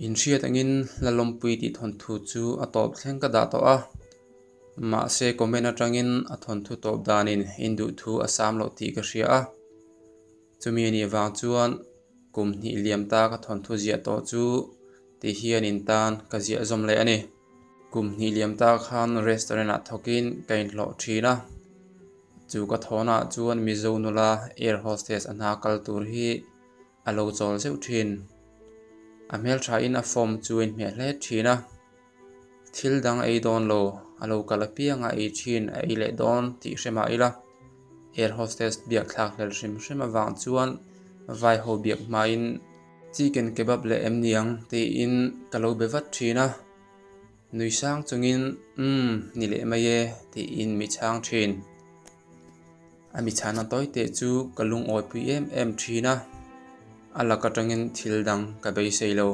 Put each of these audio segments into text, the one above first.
Inhriat angin Lalawmpui tih thawnthu chu a tawp thleng ka dah tawh a, mahse comment atangin a thawnthu tawp danin induhthu a sam loh tih ka hria a. Chumi anih vang chuan kum hnih liam ta ka thawnthu ziah tawh chu ti hian in tan ka ziah zawm leh a ni. Kum hnih liam ta khan restaurant ah thawkin ka inhlawh thin a, chu ka thawnah chuan Mizo nula air hostess a hna kal tur hi a lo chawl zeuh thin. A hmelthain a form chu a inhmeh hle thin a, thil dang a ei dawn lo, a lo kal apiang a ei thin a ei leh dawn tih hre mah ila air hostess biak thlak hlel hrim hrim avang chuan vai ho biak hmain chicken kebab leh em ni ang tiin ka lo be vat thin a, nui sang chungin umm ni leh mai e tiin mi chhang thin. A mi chhana tawi teh chu ka lungawi pui em em thin a, a lak atangin thil dang ka beisei lo.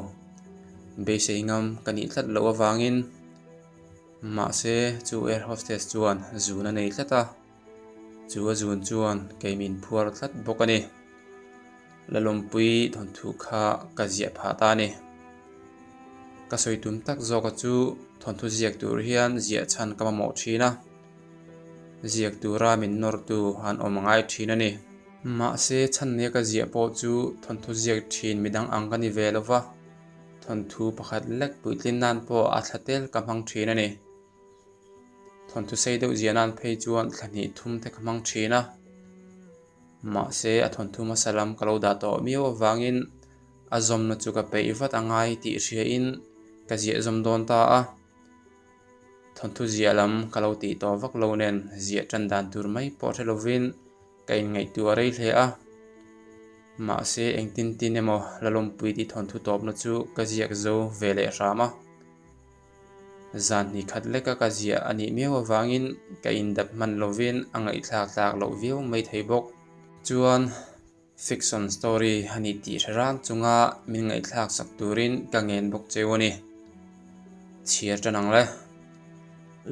Beisei ngam ka nih tlat loh avangin mahse chu air hostess chuan zun a nei tlat a, chu a zun chuan kei min phuar tlat bawk a ni. Lalawmpui thawnthu kha ka ziah phah ta a ni. Ka sawi tum tak zawka chu thawnthu ziak tur hian ziah chhan ka mamawh thin a. Ziak tura min nawrtu an awm ngai thin a ni. Mahse, chhannia ka ziah pawh chu thawnthu ziak thin midang ang ka ni ve lo va, thawnthu pakhat lek puitlin nan pawh a thla tel ka hmang thin a ni. Thawnthu sei deuh ziah nan phei chuan thla hnih thum te ka hmang thin a. Mahse, a thawnthu hmasa lam ka lo dah tawh miau avangin a zawmna chu ka peih vat a ngai tih hriain ka ziah zawm dawn ta a. Thawnthu ziah lam ka lo tih tawh vak lo nen ziah tan dan tur mai pawh hre lovin ka inngaihtuah rei hle a. Mahse engtin tin emaw Lalawmpui tih thawnthu tawpna chu ka ziak zo ve leh hram a. Zan hnih khat leka ka ziah a nih miau avangin ka indap hman lovin a ngaihthlak tlak loh viau mai thei bawk. Chuan. Fiction story a ni tih hre ran chunga min ngaihthlak sak turin ka ngen bawk cheu a ni. Chhiar tan ang le.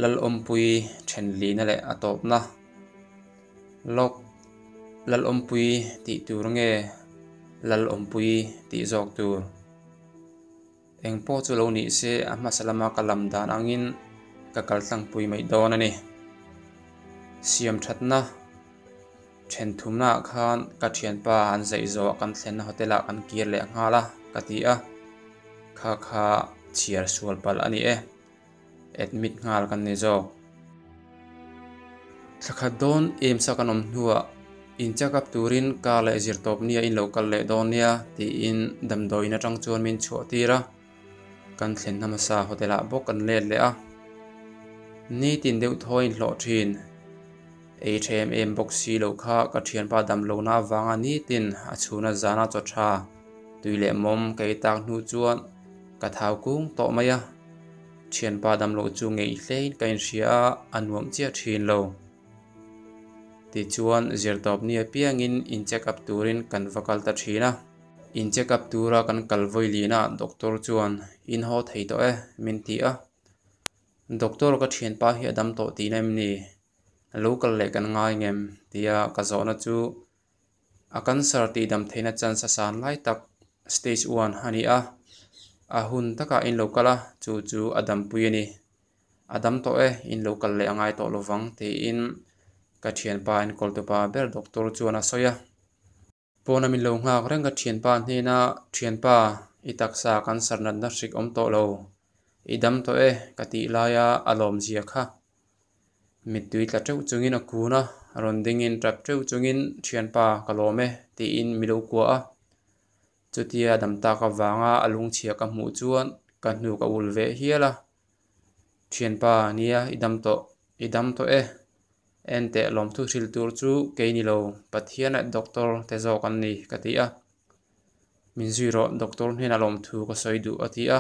Lalawmpui thenlihna leh a tawpna. Lawk Lalawmpui tih tur nge Lalawmpui tih zawk tur? Eng pawh chu lo nih se a hmasa lama ka lam dan angin ka kal tlangpui mai dawn a ni. Siam thatna then thumnaah khan ka thianpa an zaih zawh kan thlenna hotel ah kan kir leh nghal a ka ti a, kha kha chhiar sual palh a ni e. Admit nghal kan ni zawk. Thla khat dawn AIMS a kan awm hnuah in check up turin car leh zirtawp nia in lo kal leh dawn nia tiin damdawiin atang chuan min chhuah tir a, kan thlen hmasa hotel ah bawk kan let leh a. Nitin deuh thaw a inhlawh thin. Ei tha em em bawk si lo kha ka thianpa damlohna avanga nitin a chhuna zana chaw tha tui leh mawm ka ei tak hnu chuan ka thau kung tawh mai a. Thianpa damloh chu ngeih hlein ka inhria a, a nuam chiah thin lo. Tichuan zirtawp ni apiangin in check up turin kan va kal ta thin a. In check up tura kan kal vawi lina doctor chuan in haw thei tawh e min ti a. Doctor ka thianpa hi a dam tawh tihna em ni? Lo kal leh kan ngai ngem? tia ka zawhna chu a cancer tihdam theihna chance a san lai tak stage one a ni a, a hun takah in lo kal a, chu chu a dampui a ni. A dam tawh e, in lo kal leh a ngai tawh lovang tiin ka thianpa enkawl tupa ber doctor chuan a sawi a. Pawna min lo nghak reng ka thianpa hnena Thianpa, i taksa cancer natna hrik awm tawh lo, i dam tawh e ka tih laia a lawmzia kha. Mittui tla teuh chungin a kun a, rawn dingin tap teuh chungin Thianpa ka lawm e tiin mi lo kuah a. Chutia dam tak avanga a lungchhia ka hmuh chuan ka hnuk a ul ve hial a. Thianpa, nia i dam tawh, i dam tawh e. Enteh lawmthu hrilh tur chu kei ni lo, Pathian leh Doctor te zawk an ni, ka ti a. Min zui rawh, Doctor hnenah lawmthu ka sawi duh, a ti a.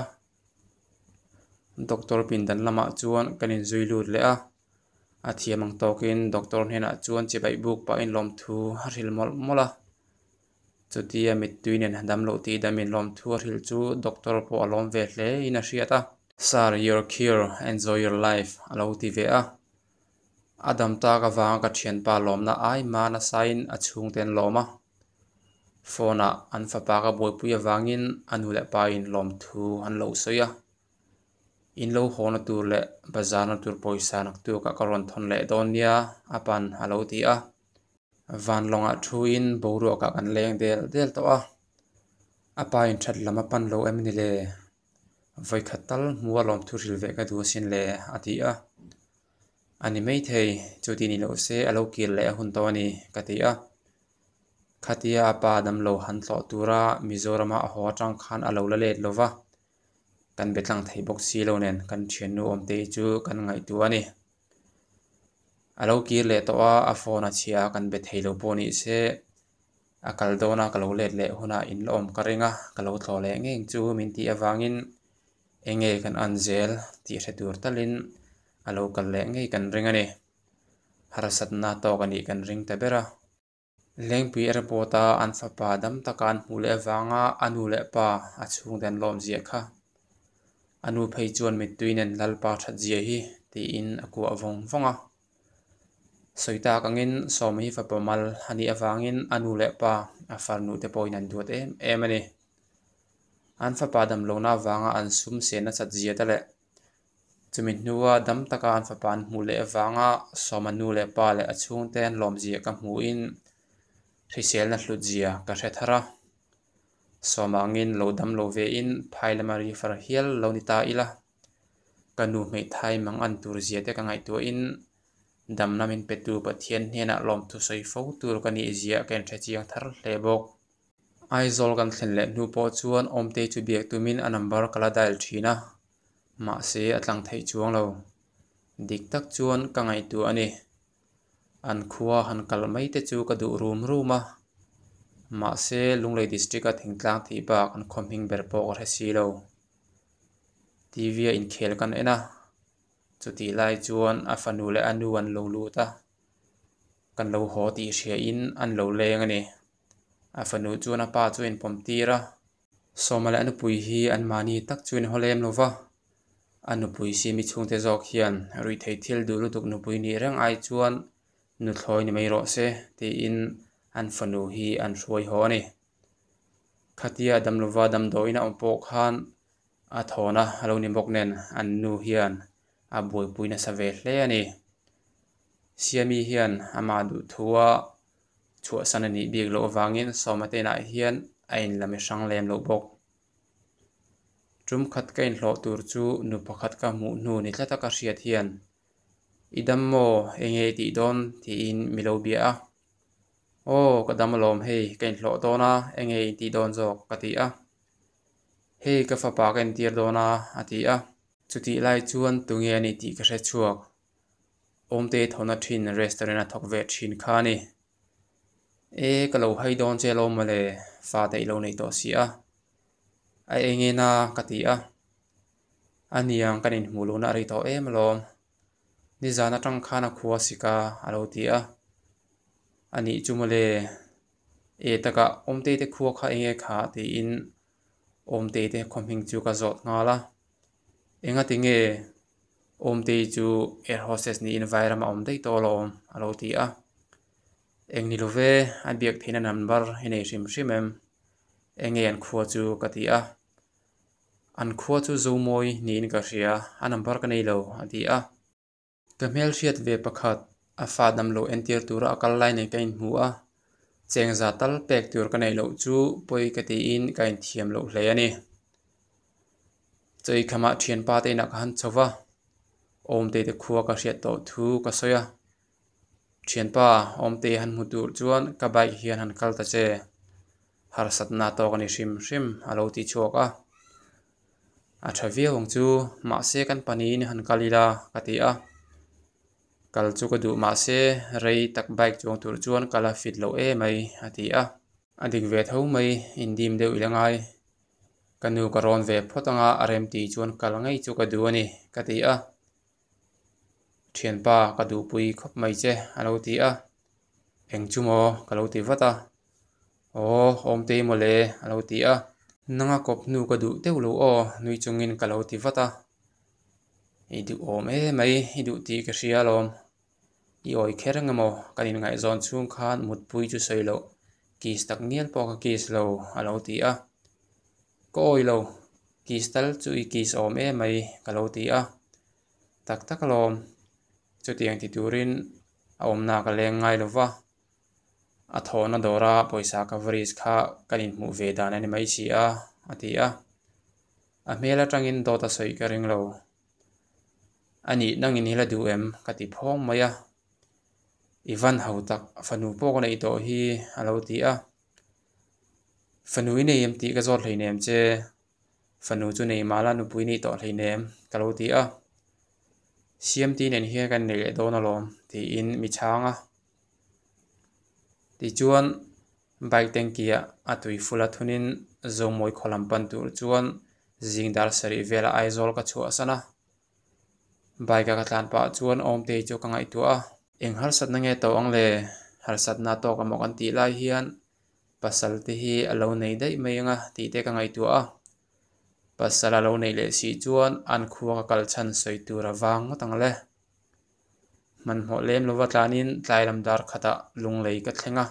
Doctor pindan lamah chuan kan inzui lut leh a. A thiam ang tawkin Doctor hnenah chuan chibai buk pahin lawmthu a hrilh mawlh mawlh a. Chutia mittui nen dam loh tih damin lawmthu a hrilh chu doctor pawh a lawm ve hle in a hriat a. Sir, you're cure, enjoy your life a lo ti ve a. A dam tak avanga ka thianpa lawmna ai ma nasain a chhungte an lawm a. Phone-ah an fapa ka buaipui avangin a nu leh pain lawmthu an lo sawi a. In lo hawna tur leh bazarna tur pawisa naktukah ka rawn thawn leh dawn nia a pan a lo ti a. Van lawngah thuin boruakah kan leng del del tawh a. A pa in that lam a pan lo em ni le? Vawikhat tal hmu a lawmthu hrilh ve ka duh asin le a ti a. A ni maithei, chuti ni loh se a lo kir leh a hun tawh a ni ka ti a. Khatia a pa damlo han tlawh tura Mizorama a haw atang khan a lo la let lo va, kan be tlang thei bawk si lo nen kan thiannu awmte hi chu kan ngaihtuah a ni. A lo kir leh tawh a, a phone a chhia a kan be thei lo pawh ni se, a kal dawn a ka lo let leh hunah in la awm ka ring a, ka lo thlawh leh ngeng chu min tih avangin eng nge kan an zel tih hre tur talin a lo kal leh ngei kan ring a ni. Harsatna tawk a nih kan ring ta ber a. Lengpui Airport-a an fapa dam taka an hmuh leh avanga a nu leh pa a chhungte an lawm ziah kha. A nu phei chuan mittui nen Lalpa that zia hi tiin a kuah vawng vawng a. Sawi tak angin Sawma hi fapa mal a nih avangin a nu leh pa a farnu te pawhin an duat em em a ni. An fapa damlohna avanga an sum sen nasat zia te leh Chumi hnua dam taka an fapa an hmuh leh avanga Sawma nu leh pa leh a chhungte an lawmzia ka hmuhin hriselna hlutzia ka hre thar a. Sawma angin lo dam lo vein phai lama refer hial lo ni ta ila, ka nu hmeithai mang an tur zia te ka ngaihtuahin damna min petu Pathian hnenah lawmthu sawi fo tur ka nih zia ka inhre chiang thar hle bawk. Aizawl kan thlen leh hnu pawh chuan Awmtei chu biak tumin a number ka la dial thin a, mahse a tlang theih chuang lo. Dik tak chuan ka ngaihtuah a ni. An khua han kal mai te chu ka duh rum rum a, mahse Lunglei District a thingtlang tih bak an khaw hming ber pawh ka hre si lo. TV a inkhel kan en a, chutih lai chuan a fanu leh a nu an lo lut a, kan lo haw tih hriain an lo leng a ni. A fanu chuan a pa chu a inpawm tir a. Sawma leh a nupui hi anmahni tak chu in haw lem lo va. A nupui Simi chhungte zawk hian ruihtheih thil duh lutuk nupui nih reng ai chuan nuthlawi ni mai rawh se tiin an fanu hi an hruai haw a ni. Khatia damlova damdawiin a awm pawh khan a thawna a lo ni bawk nen an nu hian a buaipui nasa ve hle a ni. Siami hian amah duhthua chhuahsan a nih bik loh avangin Sawma te inah hian a inla mi hrang lem loh bawk. Tum khat ka inhlawh tur chu nu pakhat ka hmuh hnu ni tlata ka hriat hian, I dam maw? Enge i tih dawn? tiin mi lo bia a. Aw, ka dam alawm hei, ka inhlawh dawn a, enge i tih dawn zawk? ka ti a. Hei ka fapa ka entir dawn a, a ti a. Chutih lai chuan tunge a ni tih ka hre chhuak. Awmte thawhna thin restaurant a thawk ve thin kha a ni. E, ka lo hai dawn che alawm mawle, fate i lo nei tawh si a. A eng en a, ka ti a. A niang kan inhmuh lohna a rei tawh em alawm. Nizan atang khan a khua sik a, a lo ti a. A nih chu mawle, e takah Awmte te khua kha eng nge kha tiin Awmte te khaw hming chu ka zawt nghal a. Engati nge Awmtei chu air hostess niin vairam a awm daih tawh alawm a lo ti a. Eng ni lo ve, a biak theihna number i nei hrim hrim em? Enge an khua chu ka ti a. An khua chu Zomawi niin ka hria, a number ka nei lo a ti a. Ka hmelhriat ve pakhat, a fa damlo entir tura a kal lai nen ka inhmu a, chengza tal pek tur ka neih loh chu pawi ka tiin ka inthiam loh hle a ni. Chawikhamah thianpa te inah ka han chho va, Awmtei te khua ka hriat tawh thu ka sawi a. Thianpa, Awmtei han hmu tur chuan ka bike hian han kal ta che, harsatna tawk a ni hrim hrim a lo ti chhuak a. A tha viau ang chu, mahse kan pahnihin han kal ila ka ti a. Kal chu ka duh mahse rei tak bike chuang tur chuan kal a fit loh em mai a ti a. A dik ve tho mai, indim deuh ila ngai. Ka nu ka rawn ve phawt anga a rem tih chuan kal ngei chu ka duh a ni ka ti a. Thianpa ka duhpui khawp mai che a lo ti a. Eng chu maw ka lo ti vat a. Aw, Awmtei mawle a lo ti a. Nanga kawp hnu ka duh deuh lo aw nui chungin ka lo ti vat a. I duh awm emai, i duh tih ka hria alawm. I awi kher eng emaw kan inngaihzawn chhung khan mutpui chu sawi loh. Kiss tak ngial pawh ka kiss lo, a lo ti a. Ka awi lo, kiss tal chu i kiss awm emai, ka lo ti a. Tak tak alawm, chutiang ti turin a awmna ka leng ngai lo va. A thawhna dawra pawisa ka va risk kha kan inhmuh ve dan a ni mai si a, a ti a. A hmel atangin dawt a sawi ka ring lo. A nih nangin i la duh em? ka ti phawng mai a. I van ho tak, fanu pawh ka neih tawh hi, a lo ti a. Fanu i nei em tih ka zawt hleinem che. Fanu chu nei mah la nupui nei tawh hleinem, ka lo ti a. Siamti nen hian kan nei leh dawn alawm, tiin mi chhang a. Tichuan, bike tanky ah a tui ful a thunin Zomawi khaw lam pan tur chuan zing dar sarih velah Aizawl ka chhuahsan a. Bike a ka tlan pah chuan Awmtei chu ka ngaihtuah a. Eng harsatna nge tawh ang le? Harsatna tawk emaw kan tih lai hian pasal te hi a lo nei daih mai anga tih te ka ngaihtuah a. Pasal a lo neih leh si chuan an khua ka kal chhan sawi tur a vang ngawt ang le. Hmanhmawh lem lova tlanin tlai lam dar khatah lunglei ka thleng a.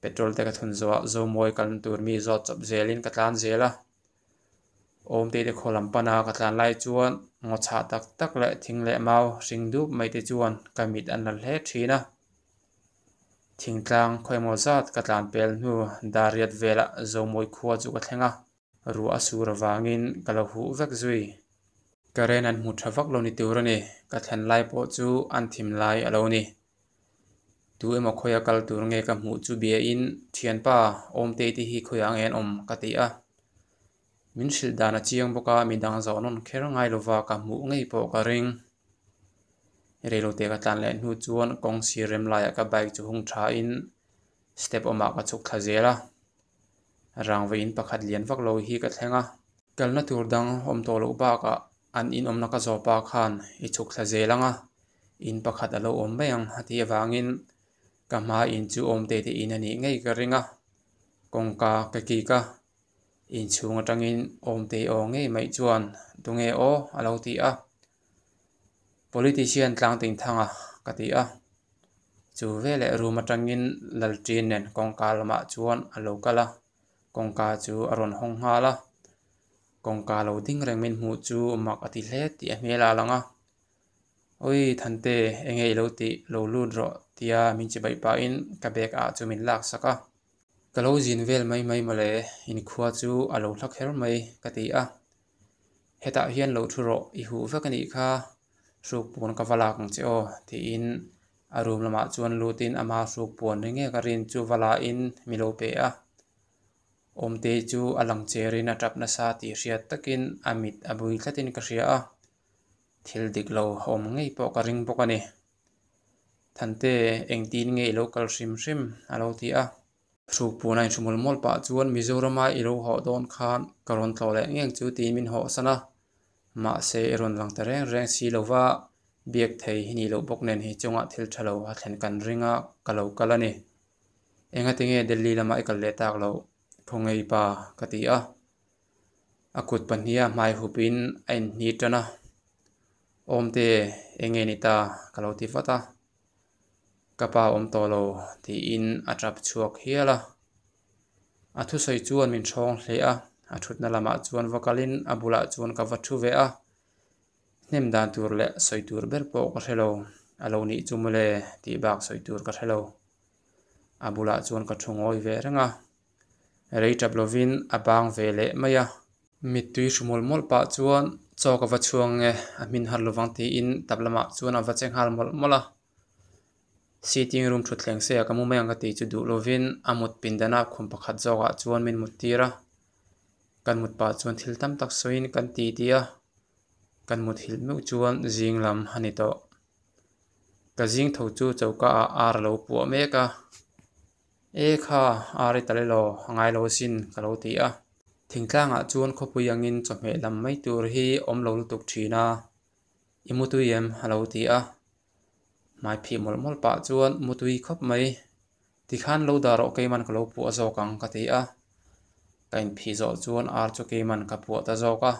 Petrol te ka thun zawhah Zomawi kalna tur mi zawt chawp zelin ka tlan zel a. Awmtei te khaw lam pana ka tlan lai chuan ngaw chhah tak tak leh thing leh mau hring dup mai te chuan ka mit an la hle thin a. Thingtlang khaw emaw zat ka tlan pel hnu dar riat velah Zomawi khua chu ka thleng a. Ruah a sur avangin ka lo huh vek zui. Current an hmu tha vak lo ni tur a ni, ka thlen lai pawh chu an thim lai a lo ni. Tu emaw khawia kal tur nge ka hmuh chu biain, Thianpa, Awmtei te hi khawiah nge an awm? ka ti a. Min hrilh dan a chiang bawk a, midang zawh nawn kher ngai lova ka hmuh ngei pawh ka ring. Reilote ka tlan leh hnu chuan kawng sir rem laiah ka bike chu hung thain step awmah ka chhuk thla zel a. Rangva in pakhat lian vak lo hi ka thleng a. Kalna tur dang awm tawh loh bakah an in awmna ka zawh pa khan i chhuk thla zel ang a, in pakhat a lo awm mai ang a tih avangin ka hma in chu awm te te in a nih ngei ka ring a, kawngka ka kik a, inchhung atangin awm te aw ngei mai chuan tunge aw a lo ti a. Politician Tlangting Thanga ka ti a, chu veleh room atangin Lalṭin nen kawngka lamah chuan a lo kal a, kawngka chu a rawn hawng nghal a, kawngka lo ding reng min hmuh chu mak a ti hle tih a hmel a lang a, Awi Thante enge i lo tih lo lut rawh tia min chibaih pahin ka bag ah chu min lak sak a, ka lo zin vel mai mai mawle inkhua chu a lo hla kher mai ka ti a. Hetah hian lo thu rawh, i huh vek a nih kha, hruk puan ka va lak ang che aw, tiin a room lamah chuan lutin ama hruk puan ri nge ka rin chu va lain mi lo pe a. Awmtei chu a lang cherin a tap nasa tih hriat takin a mit a bui tlatin ka hria a, thil dik lo awm ngei pawh ka ring bawk a ni. Thante, engtin nge i lo kal hrim hrim? a lo ti a. Hruk puan a inhru mawlh mawlh pah chuan Mizorama i lo hawh dawn khan ka rawn tlawh leh ngeng chu tiin min hawhsan a, mahse i rawn lang ta reng reng si lo va, biak thei hi nih loh bawk nen hi chungah thil tha lo a thlen kan ring a, ka lo kal a ni. Engati nge Delhi lamah i kal leh tak loh? Khawngaih pa ka ti a. A kut pahniha hmai hupin a inhni tan a, Awmte, enge ni ta? ka lo ti vat a. Ka pa awm tawh lo tiin a tap chhuak hial a. A thusawi chuan min hrawng hle a, a thutna lamah chuan va kalin a bulah chuan ka va thu ve a. Hnem dan tur leh sawi tur ber pawh ka hre lo, a lo nih chu mawle tih bak sawi tur ka hre lo. A bulah chuan ka thu ngawi ve reng a, rei tap lovin a bang ve leh mai a. Mittui hru mawlh mawlh pah chuan chaw ka va chhuang nge a hmin har lovang tiin tap lamah chuan a va che nghal mawlh mawlh a. Sitting room thutthleng se ah ka mu mai ang ka tih chu duh lovin a mut pindana khum pakhat zawkah chuan min mut tir a. Kan mut pah chuan thil tam tak sawiin kan ti ti a, kan mut hilh meuh chuan zing lam a ni tawh. Ka zing tho chu choka ah ar a lo puah mek a. E kha, ar i tal elaw, a ngai lo asin, ka lo ti a. Thingtlangah chuan khawpui angin chawhmeh lam mai tur hi awm lo lutuk thin a, i mutui em? a lo ti a. Hmai phih mawlh mawlh pah chuan mutui khawp mai, tikhan lo dah rawh keiman ka lo puah zawk ang, ka ti a. Ka inphih zawh chuan ar chu keiman ka puah ta zawk a.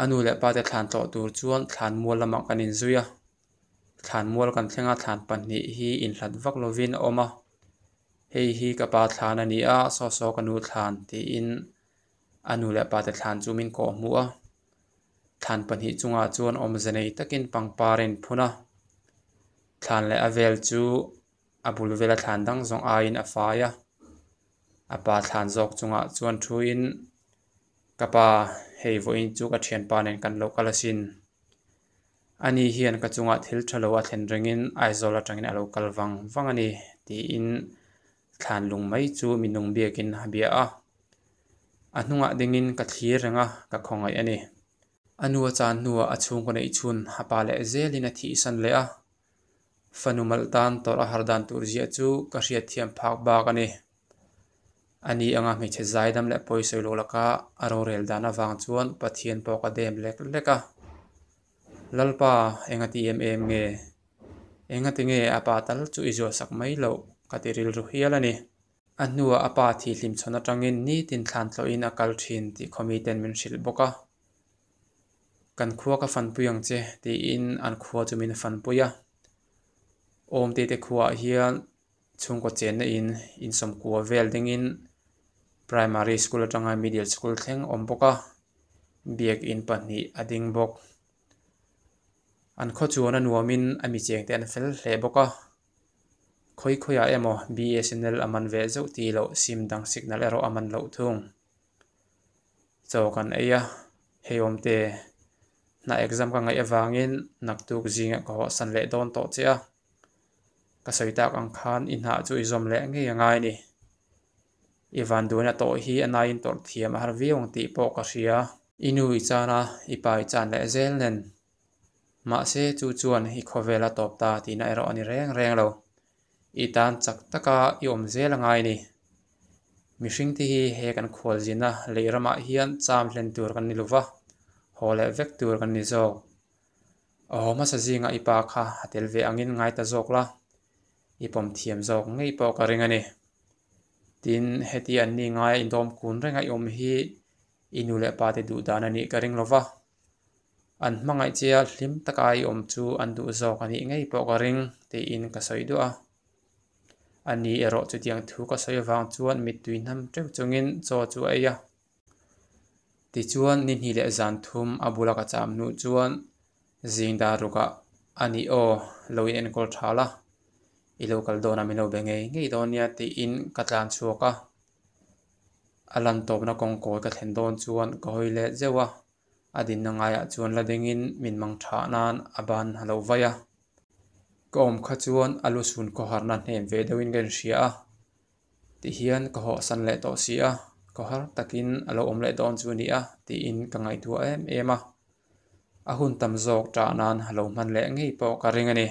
A nu leh pa te thlan tlawh tur chuan thlan mual lamah kan inzui a, thlan mual kan thleng a thlan pahnih hi inhlat vak lovin a awm a. Hei hi ka pa thlan a ni a, saw saw ka nu thlan tiin a nu leh pate thlan chu min kawh hmuh a. Thlan pahnih chungah chuan awmze nei takin pangpar a inphun a, thlan leh a vel chu a bul vela thlan dang zawng aiin a fai a. A pa thlan zawk chungah chuan thuin, Ka pa, hei vawiin chu ka thianpa nen kan lo kal asin. Ani hian ka chungah thil tha lo a thlen ringin Aizawl atangin a lo kal vang vang a ni, tiin thlan lung mai chu mi nung biakin a bia a. A hnungah dingin ka thlir reng a, ka khawngaih a ni. A nu a chan hnuah a chhungkaw neih chhun a pa leh zelin a thihsan leh a. Fanu malh tan tawrh a har dan tur ziah chu ka hriatthiam phak bak a ni. A ni anga hmeichhe zaidam leh pawisawi lo laka a rorel dan avang chuan Pathian pawh ka dem lek lek a. Lalpa, enga ti em em nge? Enga ti nge a pa tal chu i zuahsak mai loh? Ka ti rilru hial a ni. A hnuah a pa thihhlim chhawn atangin nitin thlan tlawhin a kal thin tih khawmiten min hrilh bawk a. Kan khua ka fanpui ang che tiin an khua chu min fanpui a. Awmte te khuaah hian chhungkaw chenna in insawmkua vel dingin primary school atanga middle school thleng awm bawk a, biakin pahnih a ding bawk. An khaw chuan a nuamin a mi chengte an fel hle bawk a, khawi khawiah emaw BSNL a man ve zeuh tih loh sim dang signal erawh a man loh thung. Chaw kan ei a, hei awmte hna exam ka ngaih avangin naktuk zingah ka hawhsan leh dawn tawh che a. Ka sawi tak ang khan i hnah chu i zawm leh ngei a ngai ni. I van duhna tawh hi a naiin tawrh thiam a har viau ang tih pawh ka hria. I nu i chan a, i pa i chan leh zel nen. Mahse chu chuan i khawvel a tawp ta tihna erawh a ni reng reng lo. I tan chak taka i awm zel a ngai ni. Mihring te hi he kan khualzina lei ramah hian cham hlen tur kan ni lova, haw leh vek tur kan ni zawk. A haw hmasa zingah i pa kha a tel ve angin ngai ta zawk la, i pawm thiam zawk ngei pawh ka ring a ni. Tin, heti an ni ngaia indawm kun renga i awm hi i nu leh pa te duh dan a nih ka ring lo va, an hmangaih che a hlim taka i awm chu an duh zawk a nih ngei pawh ka ring tiin ka sawi duah a. A ni erawh chutiang thu ka sawi avang chuan mittui hnam teuh chungin chaw chu a ei a. Tichuan ni hnih leh zan thum a bula ka cham hnuh chuan zing dar rukah a nih aw lo in enkawl tha la, i lo kal dawn a min lo be ngei ngei dawn nia tiin ka tlan chhuak a. A lan tawpna kawng kawi ka thlen dawn chuan ka hawi let zeuh a, a dinna ngaiah chuan la dingin min mang thah nan a ban a lo vai a. Ka awm kha chuan a lusun khawharna hnem ve deuhin ka inhria a. Tihian ka hawhsan leh tawh si a, ka har takin a lo awm leh dawn chu a ni a tiin ka ngaihtuah em em a. A hun tam zawk ṭah nan a lo hman leh ngei pawh ka ring a ni.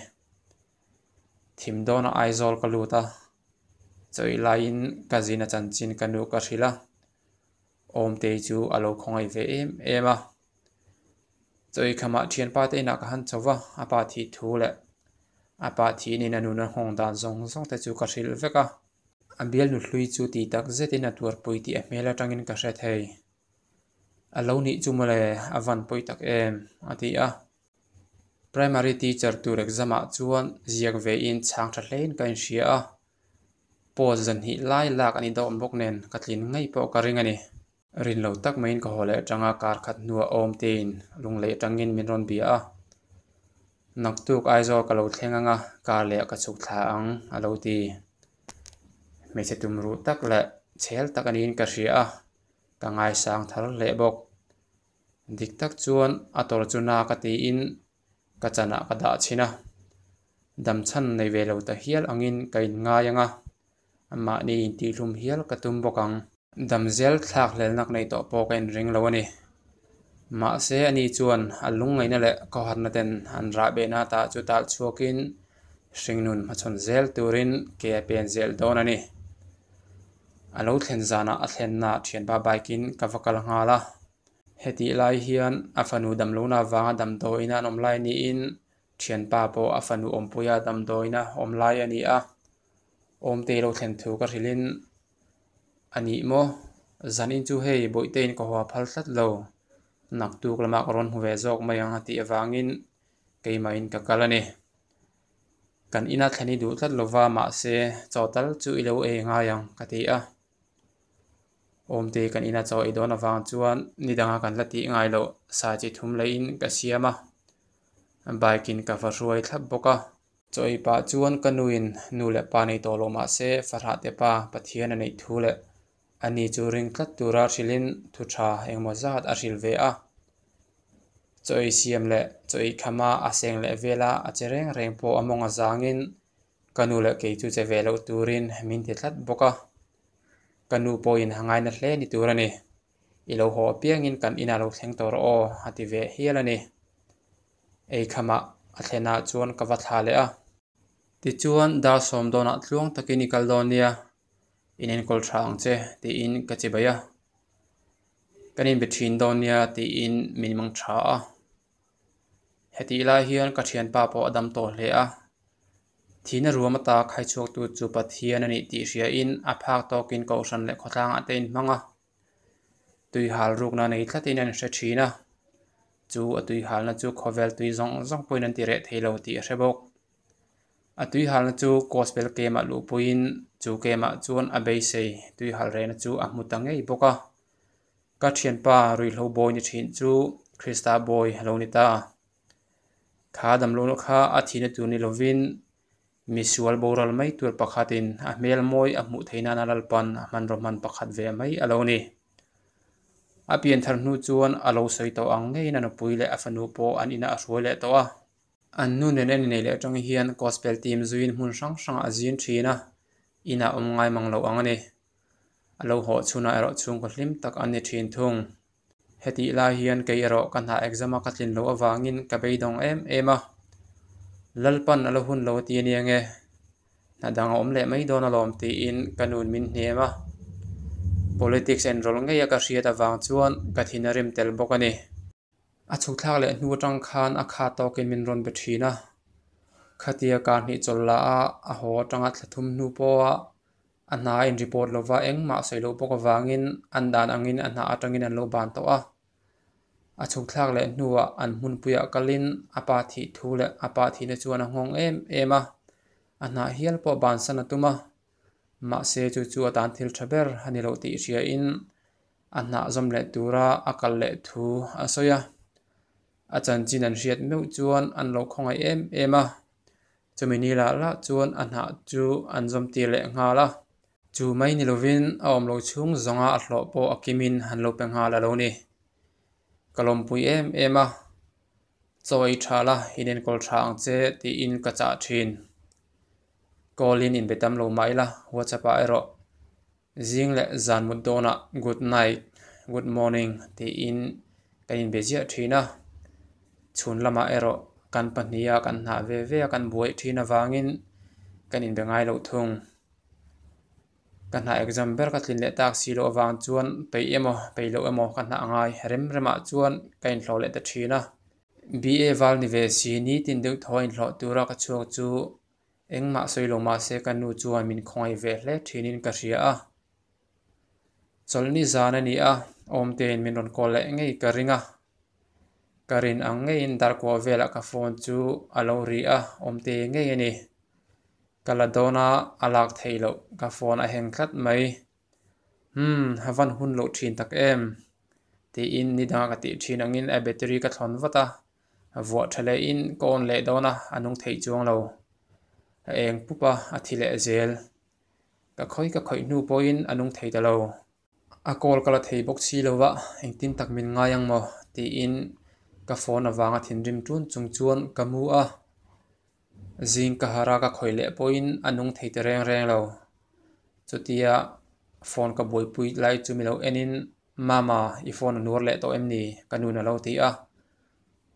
Thim dawnah Aizawl ka lut a, chawih laiin ka zin a chanchin ka nu ka hrilh a, Awmtei chu a lo khawngaih ve em em a. Chawih khamah thianpa te inah ka han chho va, a pa thih thu leh a pa thihnin a nuna nghawng dan zawng zawng te chu ka hrilh vek a. A bialnu hlui chu ti tak zetin a tuarpui tih a hmel atangin ka hre thei. A lo nih chu mawle, a van pawi tak em, a ti a. Primary teacher tur exam ah chuan ziak vein chhang tha hlein ka inhria a. Post zanhnih lai lak a ni dawm bawk nen ka tlin ngei pawh ka ring a ni. Rin lo tak maiin ka haw leh atanga kar khat hnuah awm tein lunglei atangin min rawn bia a. Naktuk Aizawl ka lo thleng anga kar leh ka chhuk thla ang a lo ti. Hmeichhe tumruh tak leh chhel tak a niin ka hria a, ka ngaisang thar hle bawk. Dik tak chuan a tawr chu na ka tiin ka chanah ka dah chhin a, damchhan nei ve lo ta hial angin ka inngai ang a, mahni intihhlum hial ka tum bawk ang. Damzel thlak hlelnak nei tawh pawh ka inring lo a ni. Mahse ani chuan a lungngaihna leh khawharna ten an rah behna tah chu tal chhuakin hringnun hmachhawn zel turin ke a pen zel dawn a ni. A lo thlen zanah a thlenna thianpa bike in ka va kal nghal a. Hetih lai hian a fanu damlohna avanga damdawiin an awm lai niin thianpa pawh a fanu awmpuia damdawiina awm lai a ni a. Awmte lo thlen thu ka hrilhin a nih maw? Zanin chu hei Bawihteiin ka haw a phal tlat lo. Naktuk lamah ka rawn hmu ve zawk mai ang a tih avangin keimahin ka kal a ni. Kan ina thlen i duh tlat lova mahse chaw tal chu i lo ei ngai ang ka ti a. Awmte kan ina chaw ei dawn avang chuan ni danga kan la tih ngai loh sa chi thum leiin ka siam a, bike in ka va hruai thlap bawk a. Chaw ei pah chuan ka nuin nu leh pa nei tawh lo mahse fahrah te pa Pathian a neih thu leh ani chu ring tlat tura hrilhin thu tha engemaw zat a hrilh ve a. Chaw ei siam leh chaw ei khama a seng leh vela a che reng reng pawh a mawng a zangin ka nu leh kei chu che ve loh turin min ti tlat bawk a. Ka nu pawhin a ngaina hle ni tur a ni. I lo haw apiangin kan inah lo thleng tawh rawh aw a ti ve hial a ni. Ei khamah a thlenah chuan ka va thla leh a. Tichuan dar sawm dawnah tluang takin i kal dawn nia, in enkawl tha ang che tiin ka chi bai a. Kan inbe thin dawn nia tiin min mang tha a. Hetih lai hian ka thianpa pawh a dam tawh hle a. Thihna ruam ata khaichhuaktu chu Pathian a nih tih hriain a phak tawkin Kohhran leh khawtlangah te inhmang a. Tuihal rukna nei tlatin an hre thin a. Chu a tuihalna chu khawvel tui zawng zawng pawhin an ti reh thei lo tih a hre bawk. A tuihalna chu Gospel Camp-ah luhpuiin chu camp-ah chuan a beisei tuihal rehna chu a hmu ta ngei bawk a. Ka thianpa ruihhlo bawi ni thin chu Krista bawi a lo ni ta. Kha damlohna kha a thihna tur ni lovin misual boral mai tur pakhatin a hmel mawi a hmuh theih nana Lalpan a hmanraw hman pakhat ve mai a lo ni. A pianthar hnu chuan a lo sawi tawh ang ngeiin a nupui leh a fanu pawh an inah a hruai leh tawh a. An nu nen an inei leh atang hian Gospel team zuiin hmun hrang hrangah a zin thin a, inah awm ngai mang lo ang a ni. A lo haw chhunah erawh chhungkaw hlim tak an ni thin thung. Hetih lai hian kei erawh ka hna exam a ka tlin loh avangin ka beidawng em em a. Lalpan a la hun lo a ti ania nge, hna dang a awm leh mai dawn alawm tiin ka nun min hnem a. Politics enrawl ngei a ka hriat avang chuan ka thin a rim tel bawk a ni. A chhuk thlak leh hnu atang khan a kha tawkin min rawn be thin a. Khatia kar hnih chawlh lah a, a haw atanga thla thum hnu pawha a hna a in report lova engmah sawi loh bawk avangin an dan angin a hna atangin an lo ban tawh a. A chhuk thlak leh hnuah an hmunpuiah kalin a pa thih thu leh a pa thihna chuan a nghawng em em a, a hna hial pawh bansan a tum a. Mahse chu chu a tan thil tha ber a ni loh tih hriain a hnah zawm leh tura a kal leh thu a sawi a. A chanchin an hriat meuh chuan an lo khawngaih em em a, chumi ni lah lah chuan a hnah chu an zawm tir leh nghal a. Chu mai ni lovin a awm lo chhung zawnga a hlawh pawh a kimin an lo pe nghal a lo ni. Ka lawmpui em em a, chaw ei tha la, inenkawl tha ang che tiin ka chah thin. Call in inbe tam lo mah ila WhatsApp ah erawh zing leh zan mut dawnah good night, good morning tiin kan inbe ziah thin a. Chhun lamah erawh kan pahniha kan hnah ve ve a kan buai thin avangin kan inbe ngai loh thung. Ka hnah exam ber ka tlin leh tak si loh avang chuan peih emaw peih loh emaw ka hnah ngai rem remah chuan ka inhlawh leh ta thin a. BA val ni ve si nitin deuh thaw a inhlawh tura ka chhuak chu engmah sawi lo mah se ka nu chuan min khawngaih ve hle thinin ka hria a. Chawlhni zan a ni a, awmtein min rawn call leh ngei ka ring a. Ka rin ang ngeiin darkua velah ka phone chu a lo ri a, awmte ngei a ni. Ka la dawn a, a lak theih loh ka phone a heng tlat mai. Umm, a van hun loh thin tak em? Tiin ni dangah ka tih thin angin a battery ka thlawn vat a, vuah tha lehin ka on leh dawn a, a nung theih chuang lo. A eng pup a, a thi leh zel. Ka khawi ka khawih hnu pawhin a nung thei ta lo. A call ka la thei bawk si lo va, engtin tak min ngai ang maw? Tiin ka phone avanga thinrim tun chung chuan ka mu a. Zing ka harh a ka khawih leh pawhin a nung thei ta reng reng lo. Chutia phone ka buaipui lai chu mi lo enin Mama i phone a nuar leh tawh em ni? Ka nun a lo ti a.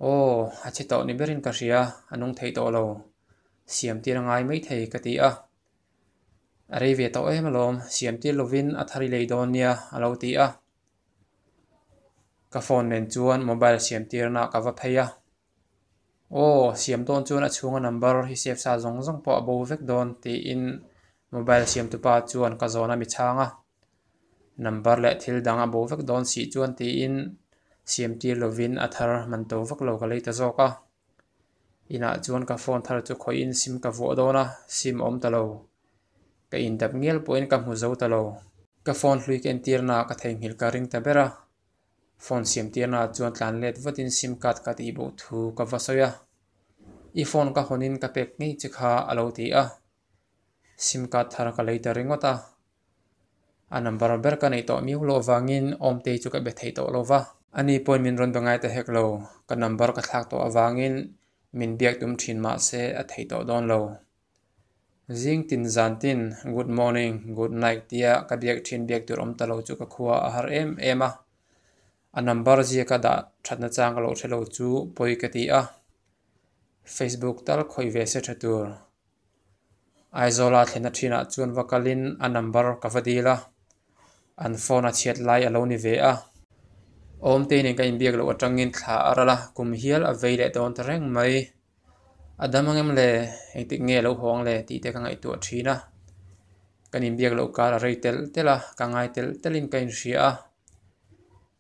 Aw a che tawh ni berin ka hria a nung thei tawh lo. Siam tir a ngai maithei ka ti a. A rei ve tawh em alawm siam tir lovin a thar i lei dawn nia a lo ti a. Ka phone nen chuan mobile siam tirna ka va phei a. Aw, siam dawn chuan a chhunga number hi save sa zawng zawng pawh a bo vek dawn tiin mobile siamtupa chuan ka zawn a mi chhang a. Number leh thil dang a bo vek dawn sih chuan tiin siam tir lovin a thar man to vak lo ka lei ta zawk a. Inah chuan ka phone thar chu khawihin sim ka vuah dawn a, sim a awm ta lo. Ka indap ngial pawhin ka hmu zo ta lo. Ka phone hlui ka entirnaah ka theihnghilh ka ring ta ber a. Phone siam tirnaah chuan tlan let vatin sim card ka tih bo thu ka va sawi a. I phone ka hawnin ka pek ngei che kha a lo ti a. Sim card thar ka lei ta ringawt a. A number ber ka neih tawh miau loh avangin Awmtei chu ka be thei tawh lo va. Ani pawhin min rawn be ngai ta hek lo. Ka number ka thlak tawh avangin min biak tum thin mah se a thei tawh dawn lo. Zing tin zan tin good morning, good night tia ka biak thin biak tur awm ta lo chu ka khua a har em em a. A number ziaka dah thatna chang ka lo hre lo chu pawi ka ti a. Facebook tal khawih ve se tha tur. Aizawla thlenna thinah chuan va kalin a number ka va dil a, an phone a chhiat lai a lo ni ve a. Awmtei nen ka inbiak loh atangin thla a ral a, kum hial a vei leh dawn ta reng mai. A dam ang em le? Engtik nge a lo haw ang le? tih te ka ngaihtuah thin a. Kan inbiak loh kar a rei telh telh a, ka ngai telh telhin ka inhria a.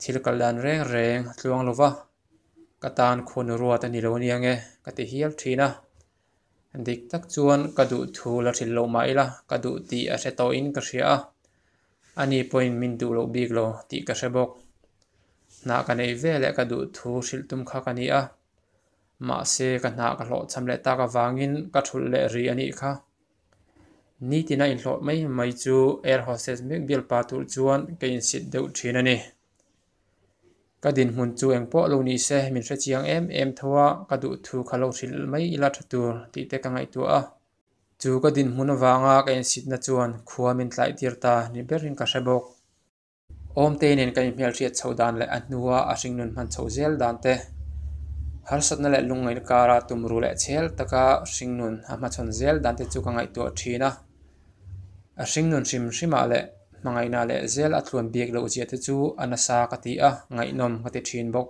Thil kal dan reng reng a tluang lo va, ka tan khuanu ruat a ni lo aniang e, ka ti hial thin a. Dik tak chuan ka duh thu la hrilh loh mah ila ka duh tih a hre tawhin ka hria a, ani pawhin min duh loh bik lo tih ka hre bawk. Hna ka neih ve leh ka duh thu hrilh tum kha ka ni a, mahse ka hna ka hlawhchham leh tak avangin ka thulh leh ri a nih kha. Nitina inhlawh mai mai chu air hostess mek bialpa tur chuan ka insit deuh thin a ni. Ka dinhmun chu engpawh lo ni se min hrechiang em em tho a, ka duh thu kha lo hrilh mai ila tha tur tih te ka ngaihtuah a. Chu ka dinhmun avanga ka insitna chuan khua min tlaihtir ta ni berin ka hre bawk. Awmtei nen kan inhmelhriat chhoh dan leh a hnua a hringnun hman chhoh zel dan te, harsatna leh lungngaihna kara tumruh leh chhel taka hringnun a hmachhawn zel dan te chu ka ngaihtuah thin a. A hringnun hrim hrimah leh hmangaihna leh zel a tluan bik loh zia te chu a nasa ka ti a, ngaihnawm ka ti thin bawk.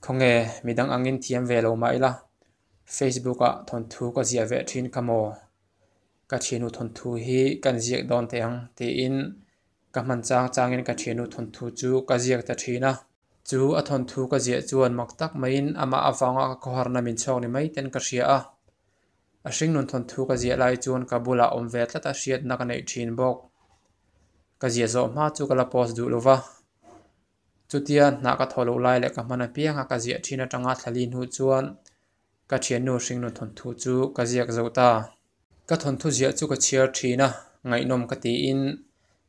Khawnge midang angin thiam ve lo mah ila, Facebook ah thawnthu ka ziah ve thin kha maw? Ka thiannu thawnthu hi kan ziak dawn teh ang tiin ka hman chang changin ka thiannu thawnthu chu ka ziak ta thin a. Chu a thawnthu ka ziah chuan mak tak maiin amah avanga ka khawharna min chhawk ni mai ten ka hria a. A hringnun thawnthu ka ziah lai chuan ka bulah awm ve tlat a hriatna ka neih thin bawk. Ka ziah zawh hma chu ka la post duh lo va. Chutia hna ka thawh loh lai leh ka hman apianga ka ziah thin atanga thlali hnu chuan ka thiannu hringnun thawnthu chu ka ziak zo ta. Ka thawnthu ziah chu ka chhiar thin a, ngaihnawm ka tiin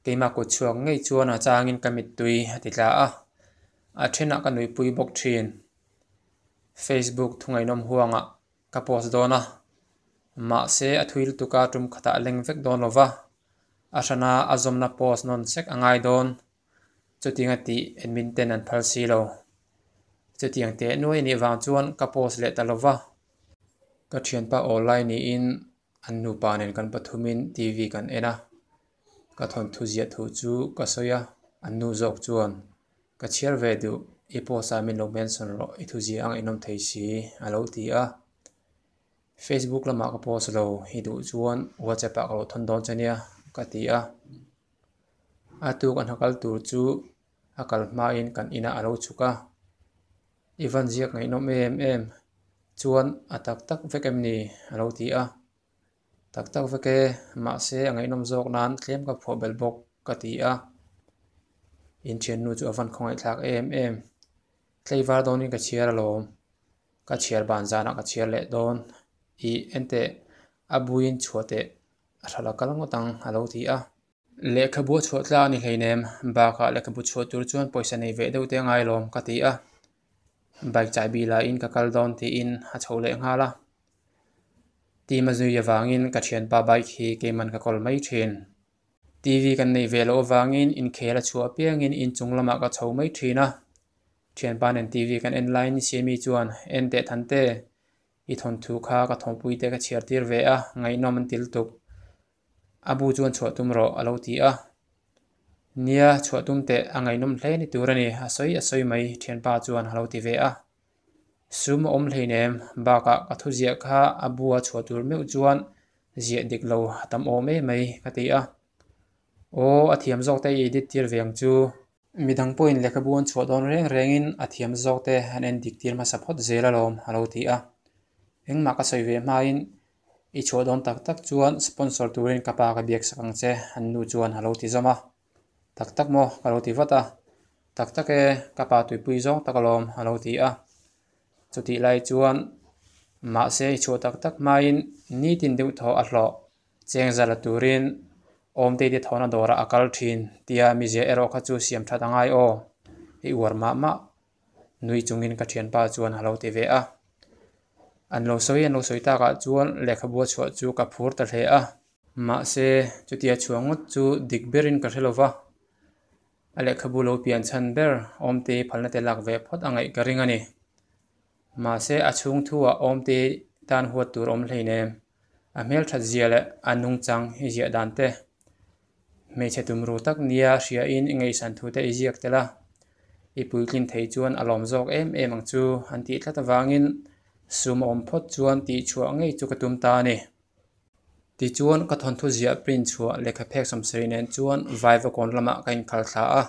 keimah kut chhuak ngei chuan a changin ka mittui a ti tla a, a thenah ka nuihpui bawk thin. Facebook thu ngaihnawm huangah Ka post dawn a, mahse a thui lutuk a tum khatah a leng vek dawn lo va, a hrana a zawmna post nawn sek a ngai dawn. Chutiang a tih admin ten an phal si lo. Chutiang teh nuai a nih vang chuan ka post leh ta lo va. Ka thianpa aw lai niin an nupa nen kan pathumin TV kan en a, ka thawnthu ziah thu chu ka sawi a, an nu zawk chuan Ka chhiar ve duh, i post ah min lo mention rawh, i thuziah a ngaihnawm thei si, a lo ti a. Facebook lamah ka post lo, i duh chuan WhatsApp ah ka lo thawn dawn che nia, ka ti a. A tuk an hakal tur chu a kal hmain kan inah a lo chhuk a. I van ziak ngaihnawm em em, chuan a tak tak vek em ni? a lo ti a. Tak tak vek e, mahse a ngaihnawm zawk nan tlem ka phuah belh bawk ka ti a. Inthiannu chu a van khawngaihthlak em em. Tlaivar dawnin ka chhiar alawm. Ka chhiar ban zanah ka chhiar leh dawn. Ih enteh a buin chhuah teh a hralh a kal ngawt ang a lo ti a. Lehkhabu a chhuah tlak a ni hleinem, bakah lehkhabu chhuah tur chuan pawisa nei ve deuh te a ngai alawm ka ti a. Bike chahbi laiin ka kal dawn tiin a chho leh nghal a. Team a zui avangin ka thianpa bike hi keiman ka kawl mai thin. TV kan neih ve loh avangin inkhel a chhuah apiangin inchung lamah ka chho mai thin a. Thianpa nen TV kan en laiin Siami chuan, En teh Thante, i thawnthu kha ka thawhpui te ka chhiar tir ve a, ngaihnawm an ti lutuk. A bu chuan chhuah tum rawh a lo ti a. Nia, chhuah tum teh a ngaihnawm hle ni tur a ni, a sawi a sawi mai thianpa chuan a lo ti ve a. Sum a awm hleinem, bakah ka thuziah kha a bua chhuah tur meuh chuan ziah dik lo a tam awm em mai ka ti a. Aw, a thiam zawk te i edit tir ve ang chu. Midang pawhin lehkhabu an chhuah dawn reng rengin a thiam zawk te an en dik tir hmasa phawt zel alawm a lo ti a. Engmah ka sawi ve hmain i chhuah dawn tak tak chuan sponsor turin ka pa ka biak sak ang che an nu chuan a lo ti zawm a. Tak tak maw? ka lo ti vat a. Tak tak e, ka pa tuipui zawng tak alawm a lo ti a. Chutih lai chuan mahse i chhuah tak tak hmain nitin deuh thaw a hlawh cheng za la turin Awmtei te thawhna dawrah a kal thin tia mizia erawh kha chu siam that a ngai aw, i uar mah mah nui chungin ka thianpa chuan a lo ti ve a. An lo sawi an lo sawi takah chuan lehkhabu a chhuah chu ka phur ta hle a. Mahse, chutia chhuah ngawt chu dik berin ka hre lo va, a lehkhabu lo pian chhan ber Awmtei phalna te lak ve phawt a ngaih ka ring a ni. Mahse, a chhung thuah Awmtei tan huat tur awm hleinem. A hmelthat zia leh a nungchang i ziah dan te, hmeichhe tumru tak nia hriain i ngaihsan thu te i ziak tel a, i puitlin thei chuan a lawm zawk em em ang chu an tih tlat avangin sum a awm phawt chuan tih chhuah ngei chu ka tum ta a ni. Tichuan ka thawnthu ziah print chhuah lehkha phek sawmsarih nen chuan Vaivakawn lamah ka inkhal thla a,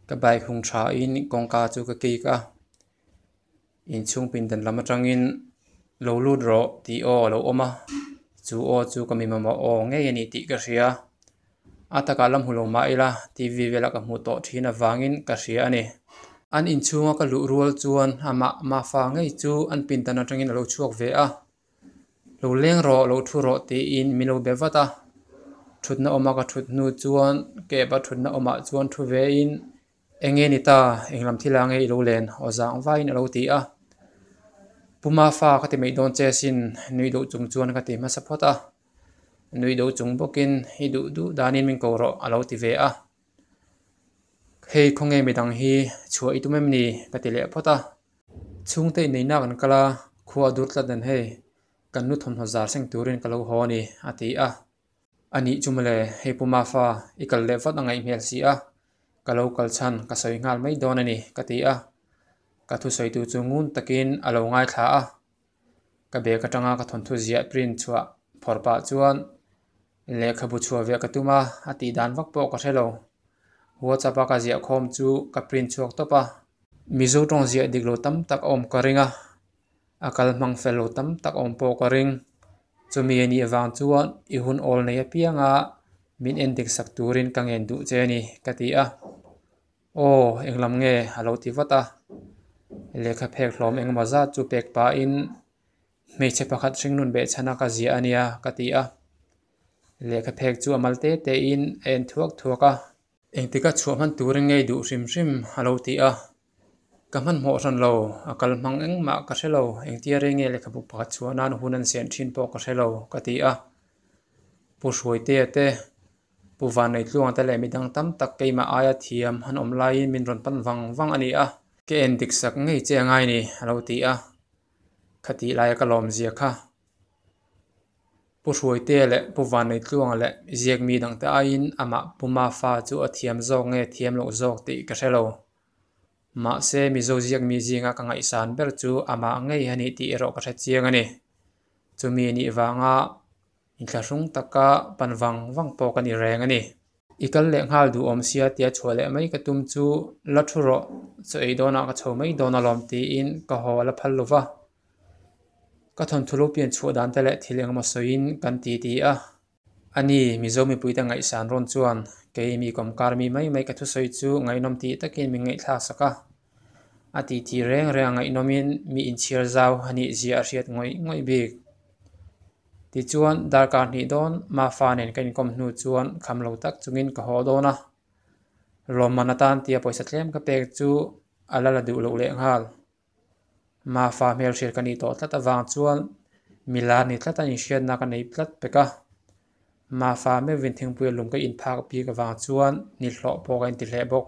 ka bike hung thain kawngka chu ka kik a. Inchhung pindan lam atangin lo lut rawh tih aw a lo awm a, chu aw chu ka mi mamawh aw ngei a ni tih ka hria. A takah la hmu lo mah ila TV vela ka hmuh tawh thin avangin ka hria a ni. An inchhunga ka luh rual chuan amah Mafa ngei chu an pindan atangin a lo chhuak ve a. Lo leng rawh, lo thu rawh tiin min lo be vat a. Thutna awma ka thut hnu chuan cab a thutna awmah chuan thu vein Eng nge ni ta, eng lam thil ah nge i lo len? Aw zang vaiin a lo ti a. Pu Mafa ka ti mai dawn che sin, nui duh chung chuan ka ti hmasa phawt a. Nui duh chung bawkin i duh duh danin min ko rawh a lo ti ve a. Hei khawnge midang hi chhuah i tum em ni? ka ti leh phawt a. Chhungte inneihna kan kal a, khua a dur tlat nen hei, kan nu thawmhnaw zar seng turin ka lo haw a ni a ti a. A nih chu mawle, hei Pu Mafa, i kal leh vat a ngaih hmel si a, ka lo kal chhan ka sawi nghal mai dawn a ni, ka ti a. Ka thusawitu chu ngun takin a lo ngaithla a. Ka bag atanga ka thawnthu ziah print chhuah phawrh pah chuan lehkhabu chhuah ve ka tum a, a tih dan vak pawh ka hre lo. WhatsApp a ka ziah khawm chu ka print chhuak tawp a. Mizo tawng ziah dik lo tam tak a awm ka ring a. A kal hmang fel lo tam tak awm pawh ka ring. Chumi a nih avang chuan i hun awl nei apianga min en dik sak turin ka ngen duh che a ni, ka ti a. Aw, englam nge? a lo ti vat a. Lehkha phek hlawm engemaw zat chu pek pahin hmeichhe pakhat hringnun behchhana ka ziah a nia, ka ti a. Lehkha phek chu a mal te tein a en thuak thuak a. Engtika chhuah hman turin ngei duh hrim hrim a lo ti a. Ka hmanhmawh hran lo, a kal hmang engmah ka hre lo, engtia rei nge lehkhabu pakhat chhuah nan hun an sian thin pawh ka hre lo, ka ti a. Pu Hruaitea te, Pu Vanneihtluanga te leh midang tam tak keimah aia thiam an awm laiin min rawn pan vang vang a ni a. Ka en dik sak ngei che a ngai ni, a lo ti a. Khatih laia ka lawmzia kha. Pu Hruaitea leh Pu Vanneihtluanga leh ziakmi dangte aiin amah Pu Mafa chu a thiam zawk nge thiam loh zawk tih ka hre lo. Mahse, Mizo ziakmi zinga ka ngaihsan ber chu amah ngei a nih tih erawh ka hre chiang a ni. Chumi nih vanga inthlahrung taka pan vang vang pawh ka ni reng a ni. I kal leh nghal duh awm sia tia chhuah leh mai ka tum chu la thu rawh, chaw ei dawnah ka chho mai dawn alawm tiin ka haw a la phal lo va. Ka thawnthu lo pian chhuah dan te leh thil engemaw sawiin kan ti ti a. A ni, Mizo mipuite ngaihsan rawn chuan kei mi kawmkar mi mai mai ka thusawi chu ngaihnawm tih takin min ngaihthlak sak a. A ti ti reng reng a ngaihnawmin mi inchhiar zau a nih zia a hriat ngawih ngawih bik. Tichuan, darkar hnih dawn Mafa nen ka inkawm hnu chuan kham lo tak chungin ka haw dawn a. Lawmman atan tia pawisa tlem ka pek chu a la la duh loh lehnghal. Mafa hmelhriat ka nih tawh tlat avang chuan milar ni tlat a inhriatna ka nei tlat pek a. Mafa meuhin thingpui a lung ka inphak bik avang chuan ni hlawh pawh ka inti hleh bawk.